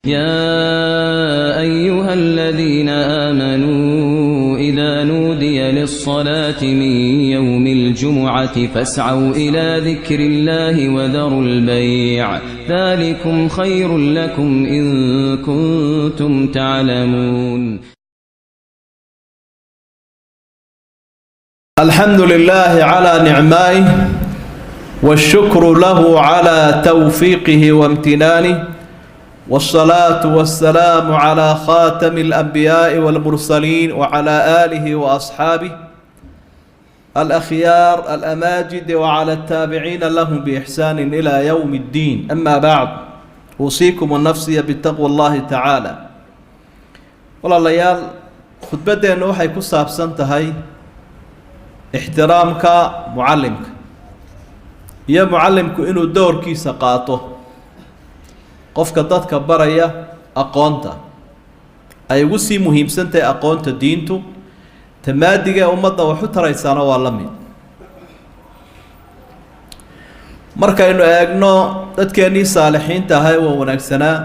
يا أيها الذين آمنوا إذا نودي للصلاة من يوم الجمعة فاسعوا إلى ذكر الله وذروا البيع ذلكم خير لكم إن كنتم تعلمون. الحمد لله على نعمائه، والشكر له على توفيقه وامتنانه، والصلاة والسلام على خاتم الأنبياء والمرسلين وعلى آله وأصحابه الأخيار الأماجد وعلى التابعين لهم بإحسان إلى يوم الدين. أما بعد، أوصيكم ونفسي بتقوى الله تعالى. Walaalayaal, khudbaddeennu waxay ku saabsan tahay ixtiraamka mucallimka iyo mucallimku inuu doorkiisa qaato, qofka dadka baraya aqoonta ay ugu sii muhiimsan tahay aqoonta diintu, tamaadiga ee ummadda wax u taraysaana waa la mid. Markaynu eegno dadkeennii saalixiinta ahaa waa wanaagsanaa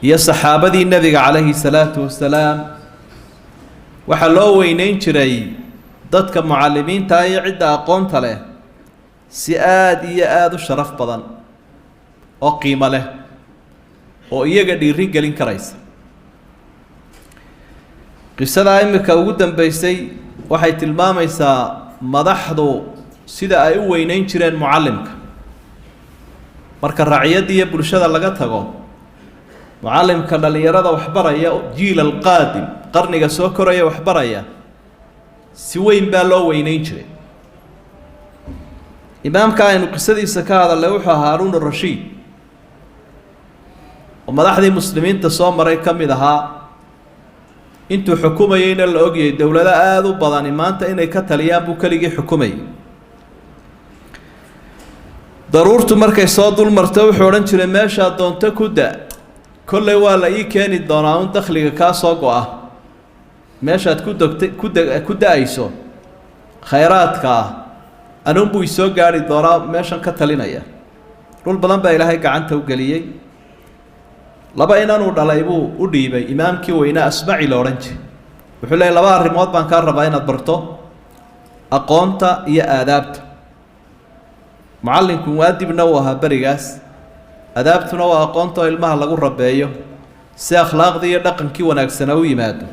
iyo saxaabadii nebiga calayhi salaatu wasalaam, waxaa loo weyneyn jiray dadka mucallimiinta iyo cidda aqoonta leh si aada iyo aada u sharaf badan oo qiimo leh oo iyaga dhiirin gelin karaysa. Qisadaa imika ugu dambeysay waxay tilmaamaysaa madaxdu sida ay u weyneyn jireen mucallimka. Marka raciyadda iyo bulshada laga tago, mucallimka dhallinyarada waxbaraya, jiil alqaadim, qarniga soo koraya waxbaraya, si weyn baa loo weyneyn jiray. Imaamka aynu qisadiisa ka hadalnay wuxuu ahaa Haaruun Rashiid, oo madaxdii muslimiinta soo maray ka mid ahaa. Intuu xukumayeyna la ogyahay dowlado aada u badani maanta inay ka taliyaan buu keligii xukumayay. Daruurtu markay soo dul marto, wuxuu odhan jiray: "Meeshaa doonto ku da, kolley waa la ii keeni doonaa un dakhliga kaa soo go-a. Meeshaad ku dogtay ku da-ayso khayraadkaa anuunbuu isoo gaari doonaa." Meeshan ka talinaya dhul badan baa Ilaahay gacanta u geliyey. Laba inanuu dhalay buu u dhiibay imaamkii weynaa Asmaci la odhan jiray. Wuxuu leeyay: "Laba arrimood baan kaa rabaa inaad barto, aqoonta iyo aadaabta." Mucallinku muadibna uu ahaa berigaas. Adaabtuna waa aqoonta oo ilmaha lagu rabeeyo si akhlaaqdii iyo dhaqankii wanaagsana u yimaado.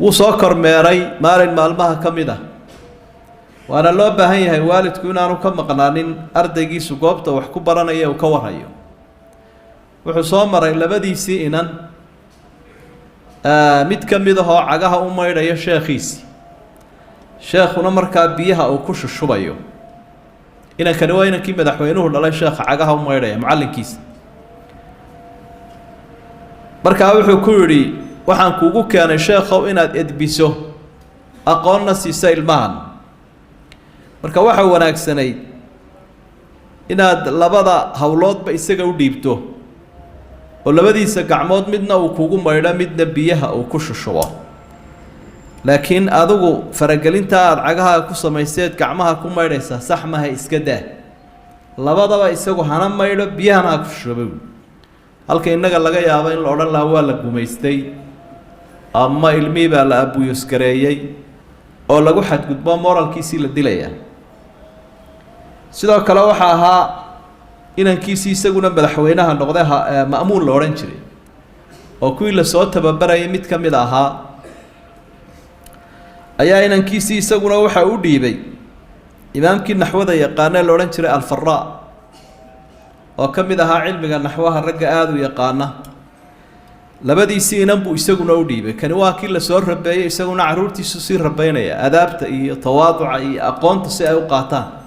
Wuu soo kormeeray maalin maalmaha ka mid ah. Waana loo baahan yahay waalidku inaanu ka maqnaanin ardaygiisu goobta wax ku baranaya uu ka warhayo. Wuxuu soo maray labadiisii inan mid ka mid ahoo cagaha u maydhayo sheekhiisii, sheekhuna markaa biyaha uu ku shushubayo. Inankani waa inankii madaxweynuhu dhalay, sheekha cagaha u maydhaya mucallinkiisa. Markaa wuxuu ku yidhi: "Waxaan kuugu keenay, sheekhow, inaad edbiso, aqoonna siisa ilmahan. Marka waxa wanaagsanayd inaad labada howloodba isaga u dhiibto, oo labadiisa gacmood midna uu kugu maydho, midna biyaha uu ku shushubo. Laakiin adigu faragelinta aada cagaha ku samayseed gacmaha ku maydhaysaa sax maha. Iska daa, labadaba isagu hana maydho, biyahana ha ku shushubo." Halka innaga laga yaabo in la odhan lahaa waa la gumaystay ama ilmihii baa la abuse-gareeyey oo lagu xadgudbo, moralkiisii la dilayaa. Sidoo kale waxaa ahaa inankiisii isaguna madaxweynaha noqday, Ma'muun la odhan jiray, oo kuwii lasoo tababarayay mid ka mid ahaa ayaa inankiisii isaguna waxa u dhiibay imaamkii naxwada yaqaane la odhan jiray Alfaraa, oo ka mid ahaa cilmiga naxwaha ragga aada u yaqaana. Labadiisii inan buu isaguna u dhiibay. Kani waa kii lasoo rabeeyey, isaguna carruurtiisu sii rabeynaya adaabta iyo tawaaduca iyo aqoonta si ay u qaataan.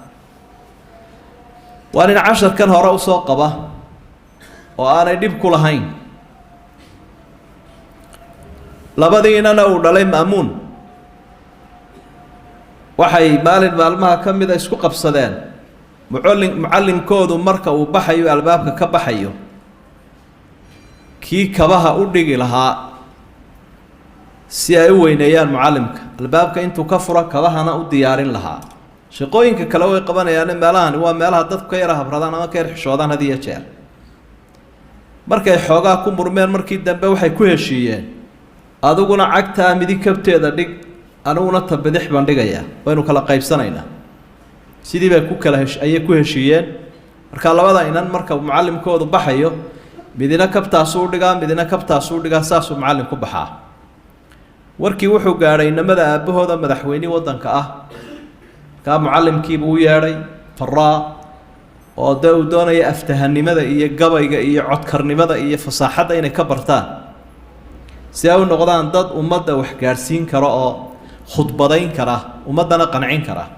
Waa nin casharkan hore usoo qaba oo aanay dhib ku lahayn. Labadii inana uu dhalay Ma'muun waxay maalin maalmaha ka mida isku qabsadeen mucallinkoodu marka uu baxayo, albaabka ka baxayo, kii kabaha u dhigi lahaa si ay u weyneeyaan mucallimka, albaabka intuu ka furo kabahana u diyaarin lahaa. Shaqooyinka kale way qabanayaane, meelahani waa meelaha dadku ka yara habradaan ama ka yar xishoodaan had iyo jeer. Markay xoogaa ku murmeen markii dambe waxay ku heshiiyeen, adiguna cagtaa midig kabteeda dhig, aniguna ta bidix baan dhigayaa, waynu kala qaybsanaynaa. Sidii bay ku kala hesh ayay ku heshiiyeen. Marka labada inan marka mucallimkoodu baxayo, midina kabtaasuu dhigaa, midina kabtaasuu dhigaa, saasuu mucallim ku baxaa. Warkii wuxuu gaadhay inamada aabbahooda madaxweyne waddanka ah. Markaa mucallimkiibuu u yeedhay Faraa, oo dee uu doonaya aftahanimada iyo gabayga iyo codkarnimada iyo fasaaxadda inay ka bartaan, si ay u noqdaan dad ummadda wax gaadhsiin kara oo khudbadayn kara, ummaddana qancin kara,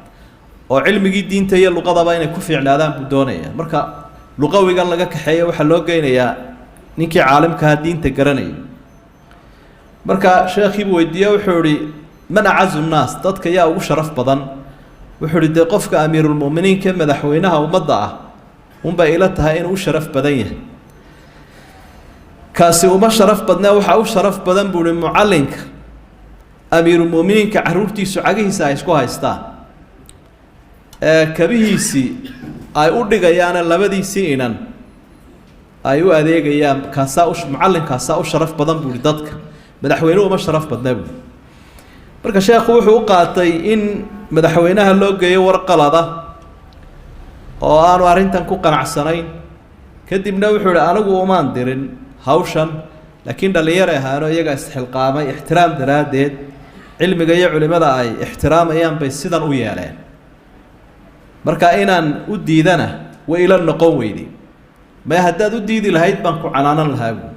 oo cilmigii diinta iyo luqadaba inay ku fiicnaadaan buu doonaya. Marka luqawigan laga kaxeeyo waxaa loo geynayaa ninkii caalimkaha diinta garanayay. Marka sheekhiibuu weydiiye, wuxuu ihi: "Man acazu nnaas?" Dadka yaa ugu sharaf badan? Wuxuu ihi: "Dee qofka amiirulmu'miniinka, madaxweynaha ummadda ah unbay ila tahay inuu u sharaf badan yahay." "Kaasi uma sharaf badnee, waxaa u sharaf badan," buu ihi, "mucallinka amiirulmu'miniinka carruurtiisu cagihiisa ay isku haystaan ee kabihiisii ay u dhigayaana labadiisii inan ay u adeegayaan. Kaasaa u mucallinkaasaa u sharaf badan," buu ihi, "dadka madaxweynuhu uma sharaf badna," buui. Marka sheekhu wuxuu u qaatay in madaxweynaha loo geeyo war qalada oo aanu arrintan ku qanacsanayn. Kadibna wuxuu ihi: "Anigu umaan dirin hawshan, laakiin dhallinyaro ahaano iyagaa isxilqaamay, ixtiraam daraaddeed cilmiga iyo culimada ay ixtiraamayaan bay sidan u yeeleen. Marka inaan u diidana way ila noqon weyday." "Maya, haddaad u diidi lahayd baan ku canaanan lahaa," buui.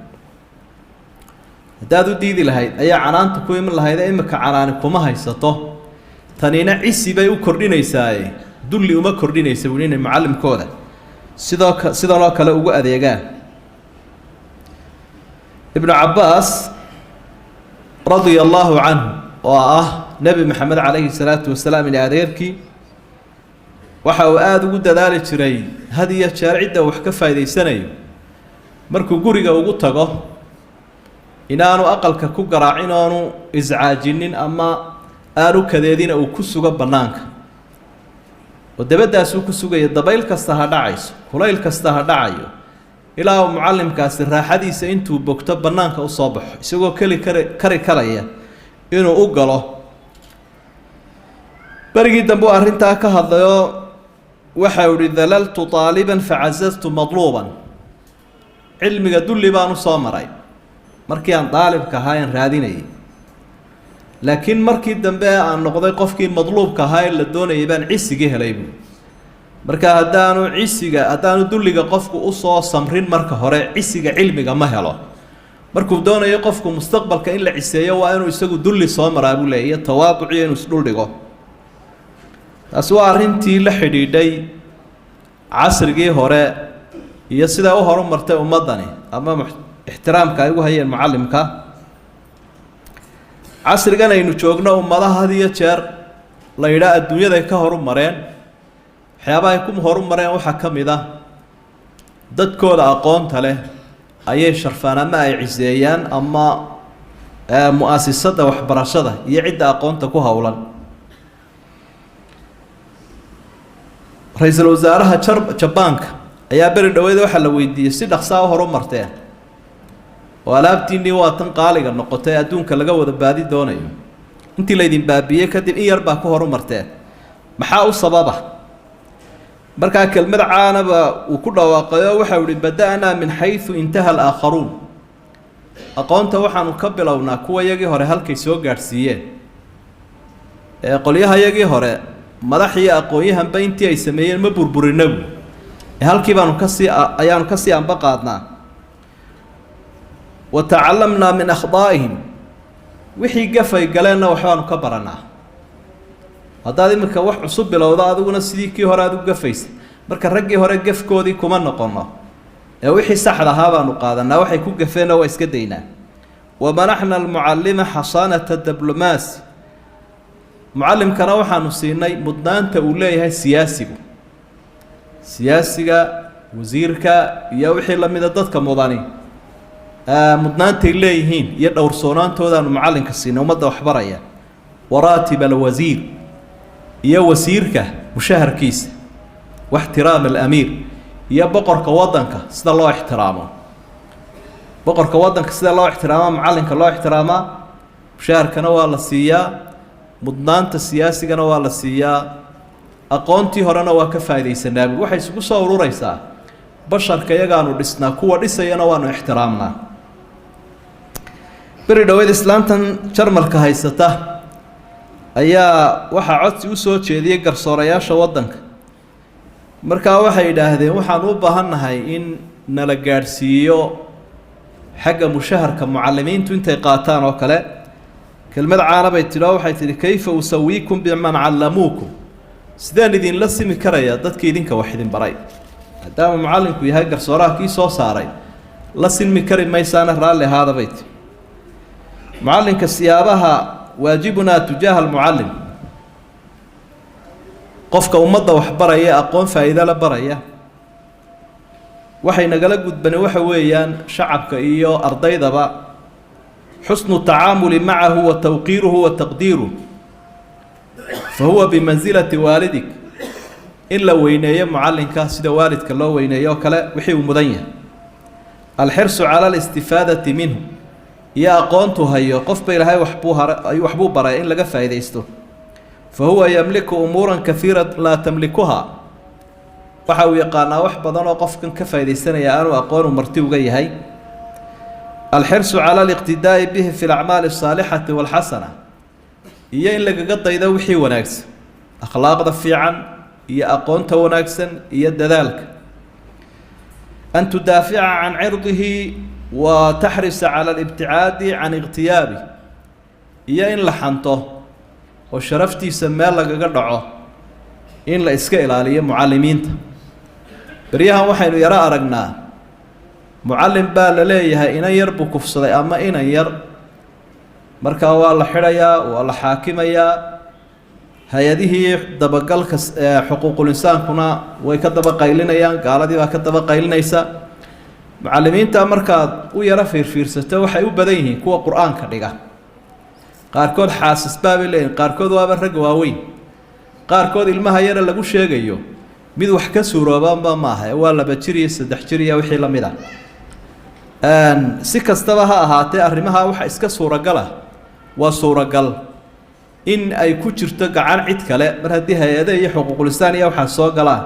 "Haddaad u diidi lahayd ayaa canaanta ku iman lahayd, ee imika canaani kuma haysato. Tanina cisi bay u kordhinaysaaye, dulli uma kordhinaysa," buui, "inay mucallimkooda sidoo ka sidanoo kale ugu adeegaan." Ibnu Cabbaas radia allaahu canhu, oo ah Nebi Maxamed calayhi salaatu wasalaam in adeerkii, waxa uu aada ugu dadaali jiray had iyo jeer cidda wax ka faa'idaysanayo markuu guriga ugu tago inaanu aqalka ku garaacin oonu iscaajinin ama aanu kadeedina, uu ku sugo bannaanka oo dabaddaasuu ku sugaya. Dabayl kasta ha dhacayso, kulayl kasta ha dhacayo, ilaa uu mucallimkaasi raaxadiisa intuu bogto bannaanka usoo baxo, isagoo keli kari karaya inuu u galo. Berigii dambe uu arrintaa ka hadlayoo waxau ihi: "Dalaltu taaliban facazaztu madluuban." Cilmiga dulli baan usoo maray markii aan daalibka ahaa aan raadinayay, laakiin markii dambe aan noqday qofkii madluubka ahaa ee la doonayay baan cisigii helay, buui. Marka haddaanu cisiga, haddaanu dulliga qofku usoo samrin marka hore, cisiga cilmiga ma helo. Markuu doonayo qofku mustaqbalka in la ciseeyo, waa inuu isagu dulli soo maraa, buu leeyay, iyo tawaaduciyo inuu isdhul dhigo. Taasi waa arrintii la xidhiidhay casrigii hore iyo siday u horumartay ummaddani ama ixtiraamka ay ugu hayeen mucallimka. Casrigan aynu joogno, ummadaha had iyo jeer la yidhaah adduunyaday ka horumareen, waxyaabaha ay ku horumareen waxaa ka mid ah dadkooda aqoonta leh ayay sharfaan ama ay ciseeyaan, ama mu-asisada waxbarashada iyo cidda aqoonta ku howlan. Ra-iisul wasaaraha jar Jabaanka ayaa beri dhaweyd waxaa la weydiiyey: si dhaqsaa u horumarteen oo alaabtiinnii waa tan qaaliga noqotay, adduunka laga wada baadi doonayo, intii laydin baabiiyey kadib in yar baa ku horumarteen, maxaa u sababa? Markaa kelmad caanaba uu ku dhawaaqayo, waxau ihi: "Bada'naa min xaysu intaha alaakharuun." Aqoonta waxaanu ka bilownaa kuwa yagii hore halkay soo gaadhsiiyeen. Ee qolyaha yagii hore, madax iyo aqoon-yahanba, intii ay sameeyeen ma burburinabu, ee halkii baanu kasii ayaanu kasii anba qaadnaa. "Wa tacalamnaa min akhdaa'ihim." Wixii gafay galeenna waxbaanu ka baranaa. Haddaad iminka wax cusub bilowdo, adiguna sidii kii hore aad u gafaysa. Marka raggii hore gafkoodii kuma noqono, ee wixii saxda ahaa baanu qaadanaa, waxay ku gafeenna waa iska daynaa. "Wa manaxna almucallima xasaanata diblomaasi." Mucallimkana waxaanu siinay mudnaanta uu leeyahay siyaasigu, siyaasiga, wasiirka iyo wixii lamida, dadka mudani mudnaantay leeyihiin iyo dhowrsoonaantoodaanu mucallinka siinay ummadda waxbaraya. "Waraatib alwasiir," iyo wasiirka mushaharkiisa, "waxtiraam alamiir," iyo boqorka waddanka sida loo ixtiraamo. Boqorka waddanka sida loo ixtiraamaa mucallinka loo ixtiraamaa, mushaharkana waa la siiyaa, mudnaanta siyaasigana waa la siiyaa, aqoontii horena waa ka faa'iidaysanaa buui. Waxay isugu soo ururaysaa basharka iyagaanu dhisnaa, kuwa dhisayana waanu ixtiraamnaa. Beri dhoweyd islaantan Jarmalka haysata ayaa waxaa codsi u soo jeediyey garsoorayaasha waddanka. Markaa waxay yidhaahdeen, waxaan u baahannahay in nala gaadhsiiyo xagga mushaharka mucallimiintu intay qaataan oo kale. Kelmad caana bay tidhi oo waxay tidhi: "Kayfa usawiikum biman callamuukum?" Sideen idinla simi karayaa dadkii idinka wax idin baray? Maadaama mucallinku yahay garsooraha kii soo saaray, la silmi kari maysaana, raalli ahaada, bay tihi. Mucallinka siyaabaha waajibunaa tujaaha almucallim, qofka ummadda wax baraya, aqoon faa'iido la baraya, waxay nagala gudbani waxa weeyaan shacabka iyo ardaydaba xusnu tacaamuli macahu wa tawqiiruhu wa taqdiiruh, fa huwa bimansilati waalidik. In la weyneeyo mucallinka sida waalidka loo weyneeyo oo kale, wixii uu mudan yahay. Alxirsu cala alistifaadati minhu, iyo aqoontu hayo, qofba Ilaahay waxbuu hara, waxbuu baray, in laga faa'iidaysto. Fa huwa yamliku umuuran kaiira laa tamlikuha, waxa uu yaqaanaa wax badan oo qofkan ka faaidaysanaya aanu aqoonu marti uga yahay. Alxirsu cala aliqtidaa'i bihi fi alacmaali asaalixati walxasana, iyo in lagaga daydo wixii wanaagsan, akhlaaqda fiican iyo aqoonta wanaagsan iyo dadaalka. An tudaafica can cirdihi wa taxrisa cala alibticaadi can ikhtiyaabi, iyo in la xanto oo sharaftiisa meel lagaga dhaco in la iska ilaaliyo mucallimiinta. Beryahan waxaynu yaro aragnaa mucallim baa la leeyahay inan yar buu kufsaday ama inan yar, markaa waa la xidhayaa, waa la xaakimayaa, hay-adihii dabagalka xuquuqul insaankuna way ka daba qaylinayaan, gaaladii baa ka daba qaylinaysa. Mucallimiinta markaad u yaro fiirfiirsato, waxay u badan yihiin kuwa Qur-aanka dhiga. Qaarkood xaasas baabay leeyihin, qaarkood waaba rag waaweyn, qaarkood ilmaha yara lagu sheegayo mid wax ka suuroobanba maaha, waa 2 jir iyo 3 jir iyo wixii la mid ah. Si kastaba ha ahaatee, arrimaha waxa iska suuragala, waa suuragal in ay ku jirto gacan cid kale, mar haddii hay-ade iyo xuquuqulisaan iyo waxaa soo galaan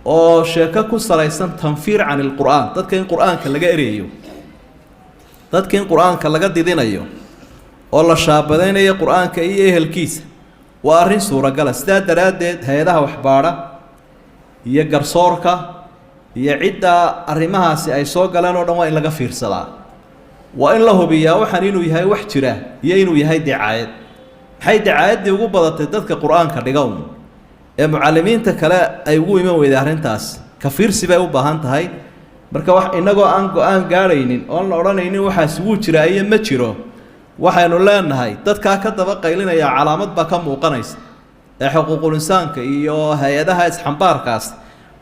oo sheeko ku salaysan tanfiir can ilqur'aan, dadka in Qur-aanka laga ereyayo, dadka in Qur-aanka laga didinayo oo la shaabadaynayo Qur-aanka iyo ehelkiisa, waa arrin suuragala. Sidaa daraaddeed hay-adaha waxbaadha iyo garsoorka iyo cidda arrimahaasi ay soo galeen oo dhan waa in laga fiirsadaa, waa in la hubiyaa waxaan inuu yahay wax jira iyo inuu yahay dicaayad. Maxay dicaayaddii ugu badatay dadka Qur-aanka dhiga un ee mucallimiinta kale ay ugu iman weyday? Arrintaas ka fiirsi bay u baahan tahay. Marka wax innagoo aan go-aan gaadhaynin oon la odhanaynin waxaas wuu jiraa iyo ma jiro, waxaynu leenahay dadkaa ka daba qaylinaya calaamad baa ka muuqanaysa ee xuquuqul insaanka iyo hay-adaha isxambaarkaas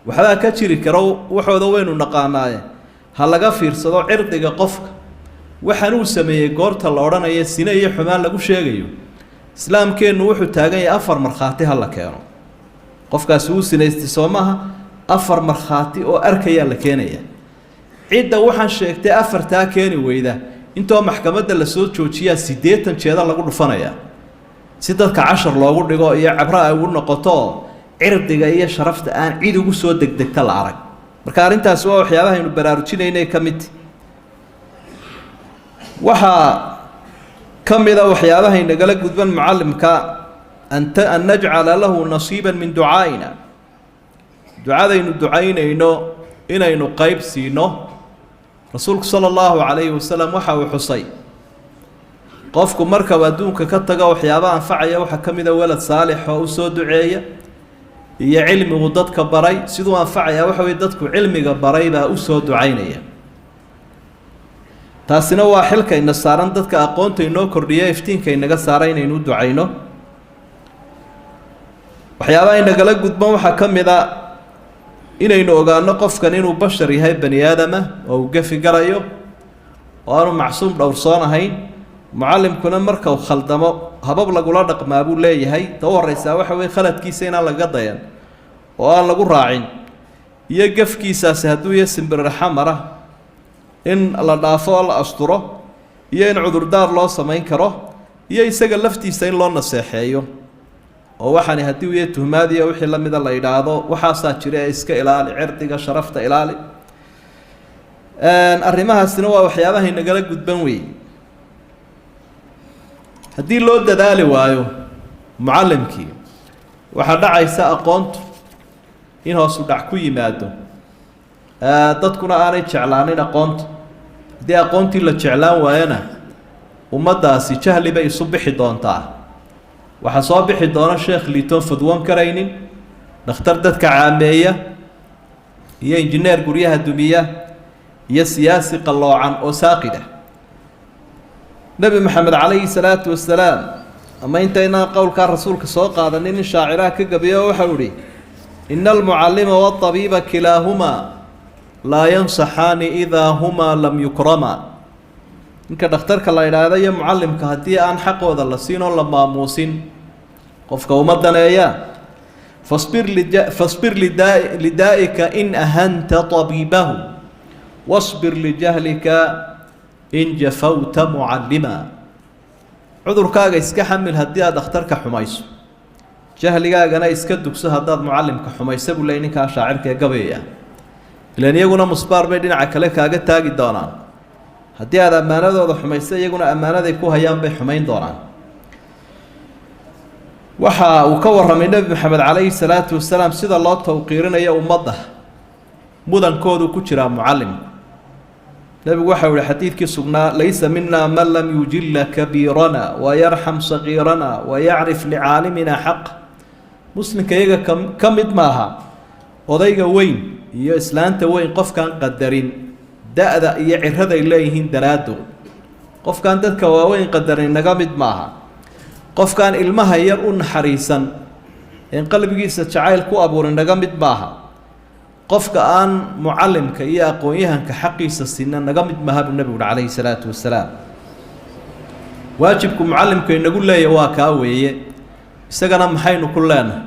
waxbaa ka jiri karo, waxooda waynu naqaanaaye, ha laga fiirsado cirdiga qofka waxaan uu sameeyey. Goorta la odhanayo sine iyo xumaan lagu sheegayo, Islaamkeennu wuxuu taagan yahay afar markhaati ha la keeno. Qofkaasi wuu sinaystay, soo maaha? Afar markhaati oo arkayaa la keenaya. Cidda waxaan sheegtay afartaa keeni weyda, intoo maxkamadda lasoo joojiyaa 80 jeeda lagu dhufanayaa, si dadka cashar loogu dhigo iyo cabro ay ugu noqoto, cirdiga iyo sharafta aan cid ugu soo degdegta la arag. Marka arrintaasi waa waxyaabahaynu baraarujinaynay ka mid. Waxaa ka mida waxyaabahay nagala gudban mucallimka an najcala lahu nasiiban min ducaa'ina, ducadaynu ducaynayno inaynu qayb siino. Rasuulku sala allahu calayhi wasalam waxa uu xusay qofku markau adduunka ka tago waxyaaba anfacaya waxaa ka mida walad saalix oo u soo duceeya iyo cilmigu dadka baray. Siduu anfacaya waxa weye dadku cilmiga baray baa u soo ducaynaya. Taasina waa xilka ina saaran dadka aqoonta inoo kordhiya, iftiinka inaga saara, inaynu u ducayno. Waxyaabaha inagala gudban waxaa ka mid a inaynu ogaano qofkan inuu bashar yahay, bani aadama oo uu gefi garayo oo aanu macsuum dhowrsoon ahayn. Mucallimkuna marka uu khaldamo habab lagula dhaqmaa buu leeyahay. Ta u horeysaa waxa weye khaladkiisa inaan lagaga dayan oo aan lagu raacin, iyo gefkiisaasi hadduu yahay simbirraxo mara. In la dhaafo oo la asturo, iyo in cudurdaar loo samayn karo, iyo isaga laftiisa in loo naseexeeyo, oo waxaani haddii uu yahay tuhmaadiya wixii la mida la yidhaahdo, waxaasaa jira ee iska ilaali, cirdiga sharafta ilaali. Arrimahaasina waa waxyaabaha inagala gudban weeye. Haddii loo dadaali waayo mucallimkii, waxaa dhacaysa aqoontu in hoosu dhac ku yimaado, dadkuna aanay jeclaanin aqoonta. Haddii aqoontii la jeclaan waayona, ummaddaasi jahli bay isu bixi doontaa. Waxaa soo bixi doona sheekh liitoon fadwoon karaynin, dhakhtar dadka caameeya, iyo injineer guryaha dumiya, iyo siyaasi qalloocan oo saaqid ah. Nebi Maxamed calayhi salaatu wasalaam, ama intaynaan qowlkaa rasuulka soo qaadanin, in shaaciraha ka gabiyo waxau ihi: "إن المعلم والطبيب كلاهما لا ينصحان إذا هما لم يكرما." Ninka dhakhtarka la idhaahda iyo mucallimka, haddii aan xaqooda la siin oo la maamuusin, qofka uma daneeya. فاصبر لدائك إن أهنت طبيبه، واصبر لجهلك إن جفوت معلما. Cudurkaaga iska xamil haddii aad dhakhtarka xumayso, jahligaagana iska dugso haddaad mucallimka xumayso, buu leey ninkaa shaacirka ee gabayaya. Ilan iyaguna musbaar bay dhinaca kale kaaga taagi doonaan. Haddii aad ammaanadooda xumayso, iyaguna ammaanaday ku hayaan bay xumayn doonaan. Waxa uu ka warramay Nebi Maxamed calayhi salaatu wasalaam sida loo tawqiirinayo ummadda mudankoodu ku jiraa mucallimku. Nebigu waxau ihi xadiidkii sugnaa: "ليس منا من لم يجل كبيرنا ويرحم صغيرنا ويعرف لعالمنا حقه." Muslimka iyaga ka mid maaha odayga weyn iyo islaanta weyn qofkaan qadarin da-da iyo ciraday leeyihiin daraaddood. Qofkaan dadka waaweyn qadarin naga mid maaha. Qofkaan ilmaha yar u naxariisan een qalbigiisa jacayl ku abuurin naga mid maaha. Qofka aan mucallimka iyo aqoon-yahanka xaqiisa siina naga mid maaha, buu nebigu uhi calayhi salaatu wasalaam. Waajibku mucallimku inagu leeyahy waa kaa weeye. Isagana maxaynu ku leenahay?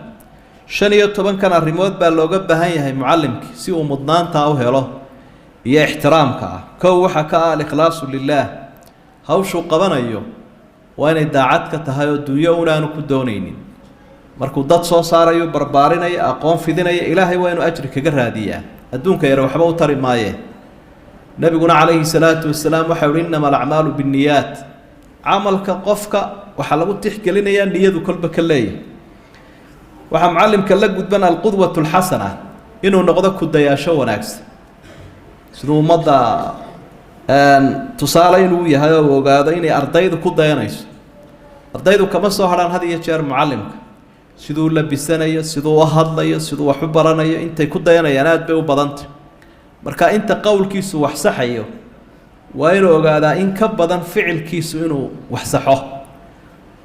15-kan arrimood baa looga baahan yahay mucallimkii si uu mudnaantaa u helo iyo ixtiraamka ah. Kow waxaa ka ah الإخلاص لله. Hawshuu qabanayo waa inay daacad ka tahay oo dunyo unaanu ku doonaynin. Markuu dad soo saarayo, barbaarinaya, aqoon fidinaya, Ilaahay waa inuu ajri kaga raadiyaa, adduunka yare waxba u tari maaye. Nebiguna calayhi salaatu wasalaam waxau uhi: "إنما الأعمال بالنيات." Camalka qofka waxaa lagu tixgelinayaa niyadu kolba ka leeyahay. Waxaa mucallimka la gudban القدوة الحسنة, inuu noqdo ku-dayaasho wanaagsan, siduu ummadda tusaale inuu yahay oo ogaado inay ardaydu ku dayanayso. Ardaydu kama soo hadhaan had iyo jeer mucallimka, siduu labisanayo, siduu u hadlayo, siduu wax u baranayo. Intay ku dayanayaan aad bay u badantay. Marka inta qowlkiisu wax saxayo, waa inuu ogaadaa in ka badan ficilkiisu inuu wax saxo.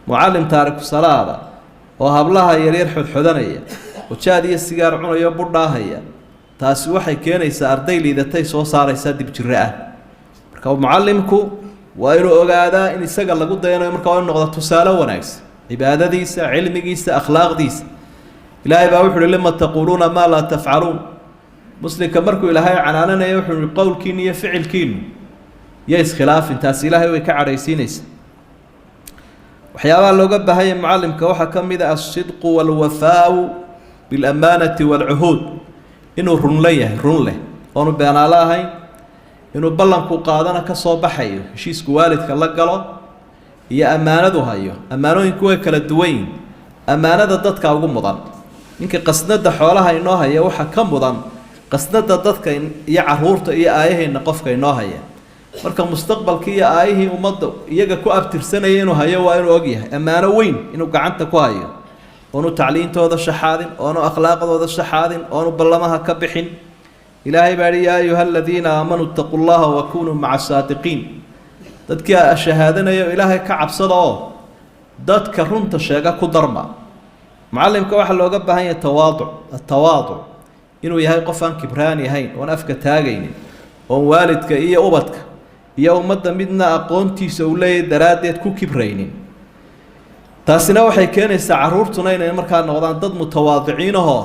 Mucallim taariku salaada oo hablaha yaryar xodxodanaya oo jaad iyo sigaar cunayo, budhaahaya, taasi waxay keenaysaa arday liidatay soo saaraysaa, dibjiro ah. Marka mucallimku waa inuu ogaadaa in isaga lagu dayanayo. Marka waa inu noqda tusaale wanaagsan, cibaadadiisa, cilmigiisa, akhlaaqdiisa. Ilaahay baa wuxu uhi: "لم تقولون ما لا تفعلون." Muslimka markuu Ilaahay canaananaya, wuxuu uhi: qowlkiinu iyo ficilkiinu iyo iskhilaafin. Taasi Ilaahay way ka cadhaysiinaysa. Waxyaabaha looga baahanya mucallimka waxaa ka mid a الصدق والوفاء بالأمانة والعهود, inuu runla yahay, run leh oonu beenaalo ahayn, inuu ballanku qaadana ka soo baxayo, heshiisku waalidka la galo iyo ammaanadu hayo. Ammaanooyinku way kala duwan yihin. Ammaanada dadka ugu mudan, ninka qasnada xoolaha inoo haya waxaa ka mudan qasnada dadka iyo caruurta iyo aayaheenna qofka inoo haya. Marka mustaqbalkii iyo aayihii ummadda iyaga ku abtirsanaya inuu hayo, waa inuu ogyahay ammaano weyn inuu gacanta ku hayo, oonu tacliintooda shaxaadin, oonu akhlaaqdooda shaxaadin, oonu ballamaha ka bixin. Ilaahay baa ihi: "يا أيها الذين آمنوا اتقوا الله وكونوا مع الصادقين." Dadkii shahaadanaya, Ilaahay ka cabsada oo dadka runta sheega ku darma. Mucallimka waxaa looga baahan yahay tawaaduc, atawaaduc, inuu yahay qof aan kibraani ahayn, oon afka taagaynin, oon waalidka iyo ubadka iyo ummadda midna aqoontiisa uu leeyahay daraaddeed ku kibraynin. Taasina waxay keenaysaa carruurtuna inay markaa noqdaan dad mutawaadiciinahoo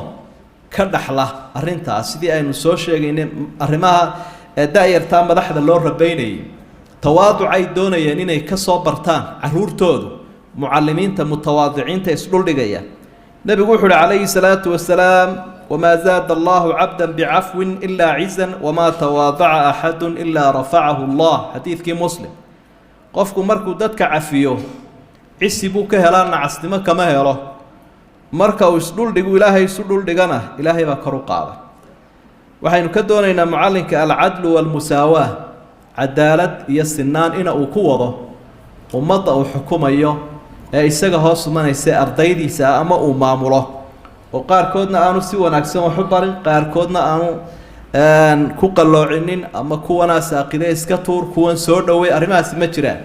ka dhaxla arrintaas, sidii aynu soo sheegaynay arrimaha. Ee da-yartaa madaxda loo rabaynayay tawaaducay doonayeen inay ka soo bartaan caruurtoodu mucalimiinta mutawaadiciinta isdhuldhigaya. Nebigu wuxu uhi calayhi salaatu wasalaam: "Wamaa zaada allahu cabda bicafwin ilaa cizan, wamaa tawaadaca axadu ilaa rafacahu Allah." Xadiidkii Muslim. Qofku markuu dadka cafiyo, cisi buu ka helaa, nacasnimo kama helo. Marka uu isdhuldhigu, Ilaahay isu dhuldhigana, Ilaahay baa kor u qaada. Waxaynu ka doonaynaa mucallinka alcadlu waalmusaawaa, cadaalad iyo sinaan ina uu ku wado ummadda uu xukumayo ee isaga hoos imanaysa, ardaydiisa ah ama uu maamulo, oo qaarkoodna aanu si wanaagsan wax u barin, qaarkoodna aanu ku qalloocinin, ama kuwanaa saaqide iska tuur, kuwan soo dhowey. Arrimahaasi ma jiraan.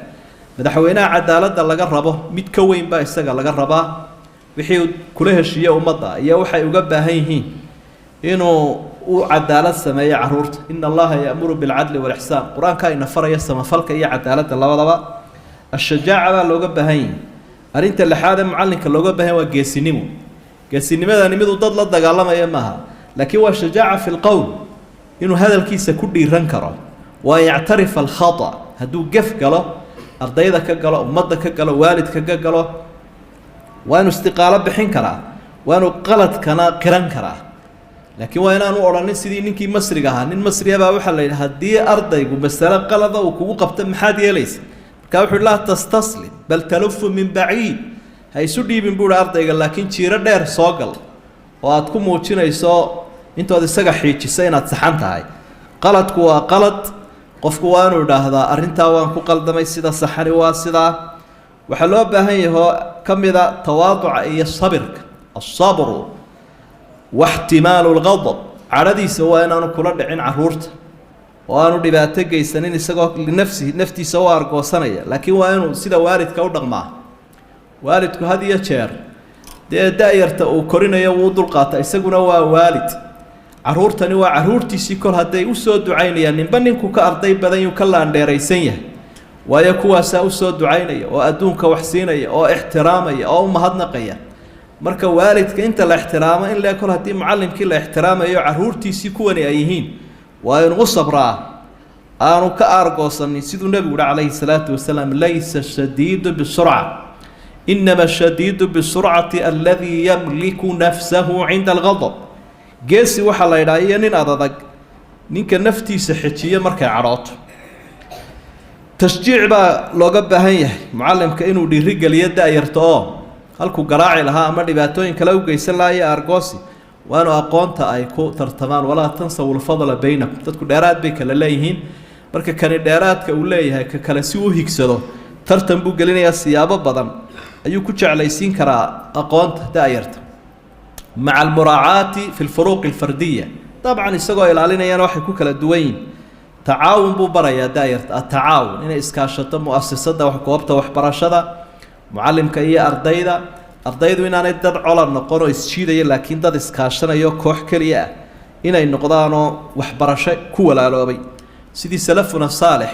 Madaxweynaha cadaaladda laga rabo mid ka weyn baa isaga laga rabaa. Wixii kula heshiiye ummadda iyo waxay uga baahan yihiin inuu u cadaalad sameeyo caruurta. "إن الله يأمر بالعدل والإحسان", qur-aankaa ina faraya samafalka iyo cadaaladda labadaba. Ashajaaca baa looga baahan yahi. Arrinta lixaad ee mucallinka looga baahan yahy waa geesinimo. Geesinimadani miduu dad la dagaalamaya maaha, laakiin waa shajaaca في القول, inuu hadalkiisa ku dhiiran karo, waa يعترف الخطأ. Hadduu gef galo, ardayda ka galo, ummadda ka galo, waalidka ka galo, waa inuu istiqaalo bixin karaa, waa inuu qaladkana qiran karaa. Laakiin waa inaanu odhanin sidii ninkii Masriga ahaa. Nin Masriya baa waxaa la yidhi: "Haddii ardaygu masale qalada uu kugu qabto, maxaad yeelaysa?" Markaa wuxu uhi: "لا تستسلم بل تلف من بعيد." Ha isu dhiibin, buu hi ardayga, laakiin jiiro dheer soo gal oo aad ku muujinayso intood isaga xiijisa inaad saxan tahay. Qaladku waa qalad. Qofku waa inuu idhaahdaa: "Arrintaa waan ku qaldamay, sida saxani waa sidaa." Waxaa loo baahan yahoo ka mida tawaaduca iyo sabirka, الصبر واحتمال الغضب. Cadhadiisa waa inaanu kula dhicin caruurta oo aanu dhibaato geysanin isagoo linafsihi, naftiisa u argoosanaya, laakiin waa inuu sida waalidka u dhaqmaa. Waalidku had iyo jeer dee da-yarta uu korinayo wuu dulqaata, isaguna waa waalid. Caruurtani waa caruurtiisii. Kol hadday usoo ducaynayaan, ninba ninku ka arday badan yuu ka laandheeraysan yahay, waayo kuwaasaa usoo ducaynaya oo adduunka wax siinaya oo ixtiraamaya oo u mahadnaqaya. Marka waalidka inta la ixtiraamo in le, kol haddii mucallimkii la ixtiraamayo, caruurtiisii kuwani ay yihiin, waa inuu u sabraa, aanu ka aargoosanin. Siduu nebigu uhi calayhi salaatu wasalaam: "ليس الشديد بالسرعة، إنما الشديد بالسرعة الذي يملك نفسه عند الغضب." Geesi waxaa la yidhaha iyo nin adadag ninka naftiisa xejiye markay cadhooto. Tashjiic baa looga baahan yahay mucallimka, inuu dhiirigeliyo da-yarta oo halkuu garaaci lahaa ama dhibaatooyin kale u geysan lahaa iyo argoosi, waa inuu aqoonta ay ku tartamaan. "ولا تنسوا الفضل بينكم." Dadku dheeraad bay kala leeyihiin. Marka kani dheeraadka uu leeyahay ka kale si uu higsado, tartan buu gelinayaa. Siyaabo badan ayuu ku jeclaysiin karaa aqoonta da-yarta, مع المراعاة في الفروق الفردية dabcan, isagoo ilaalinayana waxay ku kala duwan yihin. Tacaawun buu barayaa da-yarta, atacaawun, inay iskaashato muasasada, goobta waxbarashada, mucallimka iyo ardayda. Ardaydu inaanay dad cola noqon oo isjiidaya, laakiin dad iskaashanayo, koox keliya ah inay noqdaanoo waxbarasho ku walaaloobay, sidii salafuna saalix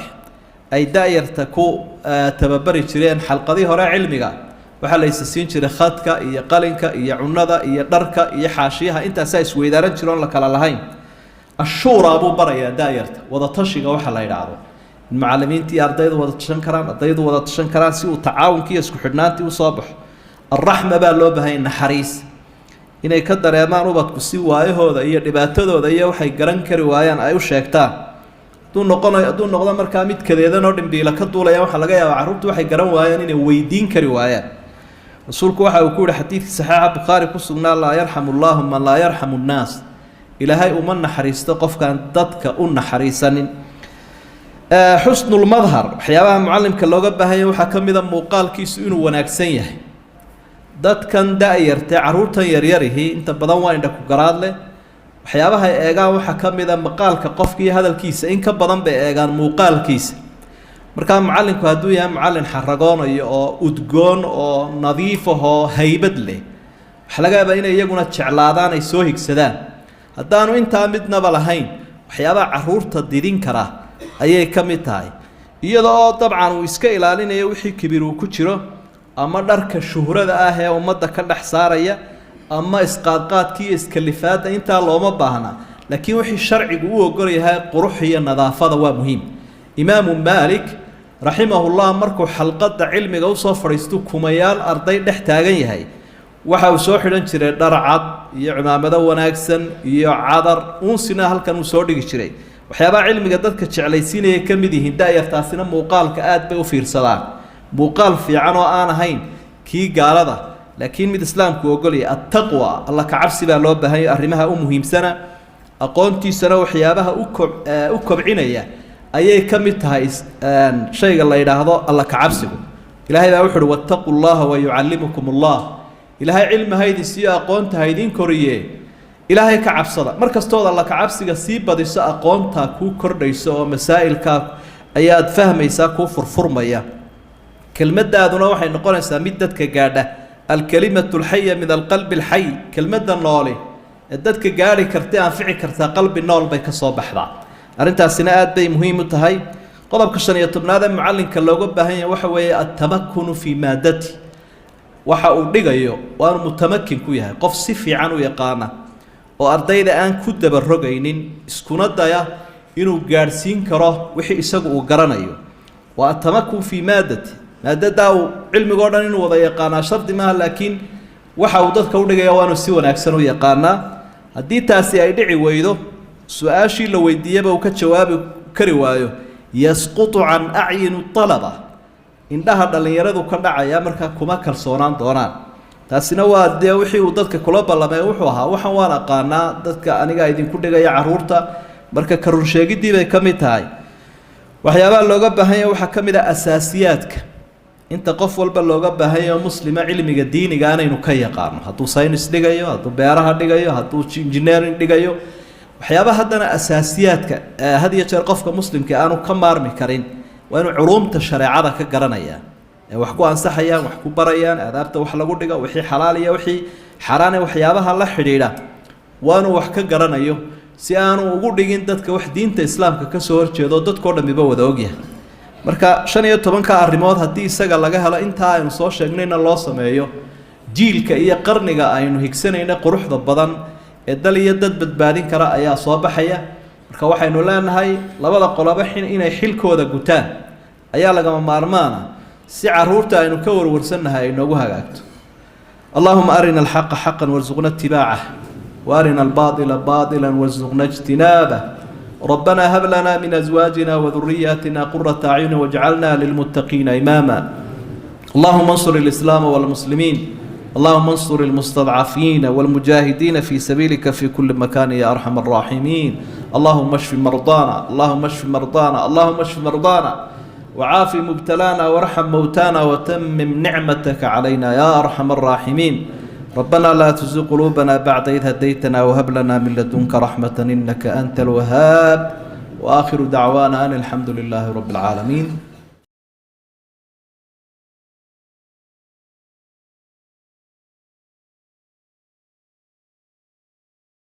ay da-yarta ku tababari jireen. Xalqadii hore cilmiga waxaa la isa siin jiray khadka iyo qalinka iyo cunada iyo dharka iyo xaashiyaha, intaasaa isweydaaran jira oon la kala lahayn. Ashuuraa buu barayaa da-yarta, wadatashiga waxaa la yidhaahdo, in macalimiintii ardaydu wada tashan karaan, ardaydu wada tashan karaan, si uu tacaawunkii iyo isku xidhnaantii usoo baxo. Alraxma baa loo baahanya, naxariis inay ka dareemaan ubadku, si waayahooda iyo dhibaatadooda iyo waxay garan kari waayaan ay u sheegtaan. Hadduu noqonayo, hadduu noqdo markaa mid kadeedan oo dhimbiila ka duulaya, waxaa laga yaabaa carruurtu waxay garan waayaan inay weydiin kari waayaan. Rasuulku waxa uu ku yihi xadiidkii saxiixa Bukhaari ku sugnaa: "لا يرحم الله من لا يرحم الناس." Ilaahay uma naxariisto qofkaan dadka u naxariisanin. حسن المظهر, waxyaabaha mucallimka looga baahanya waxaa ka mid a muuqaalkiisu inuu wanaagsan yahay. Dadkan da-yartee, carruurtan yaryarihii, inta badan waa indha ku garaad leh. Waxyaabahay eegaan waxaa ka mid a maqaalka qofka iyo hadalkiisa, in ka badan bay eegaan muuqaalkiisa. Markaa mucallinku hadduu yahay mucallin xaragoonayo oo udgoon oo nadiif ahoo haybad leh, waxaa laga yaabaa inay iyaguna jeclaadaan, ay soo higsadaan. Haddaanu intaa midnaba lahayn, waxyaabaha carruurta didin kara ayay ka mid tahay, iyada oo dabcan uu iska ilaalinayo wixii kibir uu ku jiro ama dharka shuhrada ah ee ummadda ka dhex saaraya ama isqaadqaadka iyo iskalifaadda. Intaa looma baahna, Laakiin wixii sharcigu u ogol yahay qurux iyo nadaafada waa muhiim. Imaamu Maalik raximahullah markuu xalqadda cilmiga usoo fadhiistu kumayaal arday dhex taagan yahay, waxa uu soo xidhan jiray dhar cad iyo cimaamado wanaagsan iyo cadar uunsina halkan uu soo dhigi jiray. Waxyaabaha cilmiga dadka jeclaysiinaya ka mid yihiin da-yartaasina muuqaalka aad bay u fiirsadaan, muuqaal fiican oo aan ahayn kii gaalada laakiin mid islaamku ogolaya. Attaqwa, alla kacabsi baa loo baahanya arrimaha u muhiimsana, aqoontiisana waxyaabaha u kobcinaya ayay ka mid tahay shayga la yidhaahdo alla kacabsigu. Ilaahay baa wuxu uhi wattaquu llaha wa yucallimukum allah. Ilaahay cilmi haydin siiyo, aqoonta haydin koriye, ilaahay ka cabsada. Mar kastood alla kacabsiga sii badiso, aqoontaa kuu kordhayso oo masaa'ilkaa ayaad fahmaysaa kuu furfurmaya, kelmadaaduna waxay noqonaysaa mid dadka gaadha. Alkalimatu alxaya min alqalbi alxay, kelmadda noole ee dadka gaadhi karta, anfici kartaa, qalbi nool bay ka soo baxdaa. Arrintaasina aad bay muhiim u tahay. Qodobka 15aad ee mucallinka looga baahan yahay waxa weeye altamakunu fii maadati. Waxa uu dhigayo waanu mutamakin ku yahay, qof si fiican u yaqaana oo ardayda aan ku dabarogaynin, iskuna daya inuu gaadhsiin karo wixii isagu uu garanayo. Waa atamakun fii maadati, maadadaa uu cilmigoo dhan inuu wada yaqaanaa shardi maaha, laakiin waxa uu dadka udhigaya waa inuu si wanaagsan u yaqaanaa. Haddii taasi ay dhici weydo, su-aashii la weydiiyaba uu ka jawaabi kari waayo, yasqutu can acyini alaba, indhaha dhallinyaradu ka dhacaya, markaa kuma kalsoonaan doonaan. Taasina waa dee wixii uu dadka kula ballamay wuxuu ahaa waxan waan aqaanaa, dadka anigaa idinku dhigaya carruurta. Marka ka runsheegiddii bay ka mid tahay. Waxyaabaha looga baahan yahay waxaa ka mid ah asaasiyaadka inta qof walba looga baahan yaho muslima cilmiga diiniga anaynu ka yaqaano, hadduu saynis dhigayo, hadduu beeraha dhigayo, hadduu engineering dhigayo. Waxyaabaha haddana asaasiyaadka had iyo jeer qofka muslimka aanu ka maarmi karin waa inuu culuumta shareecada ka garanaya ee wax ku ansaxayaan, wax ku barayaan, aadaabta wax lagu dhigo, wixii xalaal iyo wixii xaaraane, waxyaabaha la xidhiidha waa inuu wax ka garanayo, si aanu ugu dhigin dadka wax diinta islaamka ka soo horjeedo dadkao dhammiba wada ogyahay. Marka 15ka arrimood haddii isaga laga helo, intaa aynu soo sheegnayna loo sameeyo, jiilka iyo qarniga aynu higsanayna quruxda badan ee dal iyo dad badbaadin kara ayaa soo baxaya. Marka waxaynu leenahay labada qoloba inay xilkooda gutaan ayaa lagama maarmaana si caruurta aynu ka warwarsannahay ay noogu hagaagto. Allahuma arina alxaqa xaqan warsuqna ittibaacah, waarina albaatila baatilan warsuqna ijtinaabah. ربنا هب لنا من أزواجنا وذرياتنا قرة أعين واجعلنا للمتقين إماما. اللهم انصر الإسلام والمسلمين، اللهم انصر المستضعفين والمجاهدين في سبيلك في كل مكان يا أرحم الراحمين. اللهم اشف مرضانا، اللهم اشف مرضانا، اللهم اشف مرضانا، وعاف مبتلانا، وارحم موتانا، وتمم نعمتك علينا يا أرحم الراحمين. ربنا لا تزغ قلوبنا بعد إذ هديتنا وهب لنا من لدنك رحمة إنك أنت الوهاب. وآخر دعوانا أن الحمد لله رب العالمين.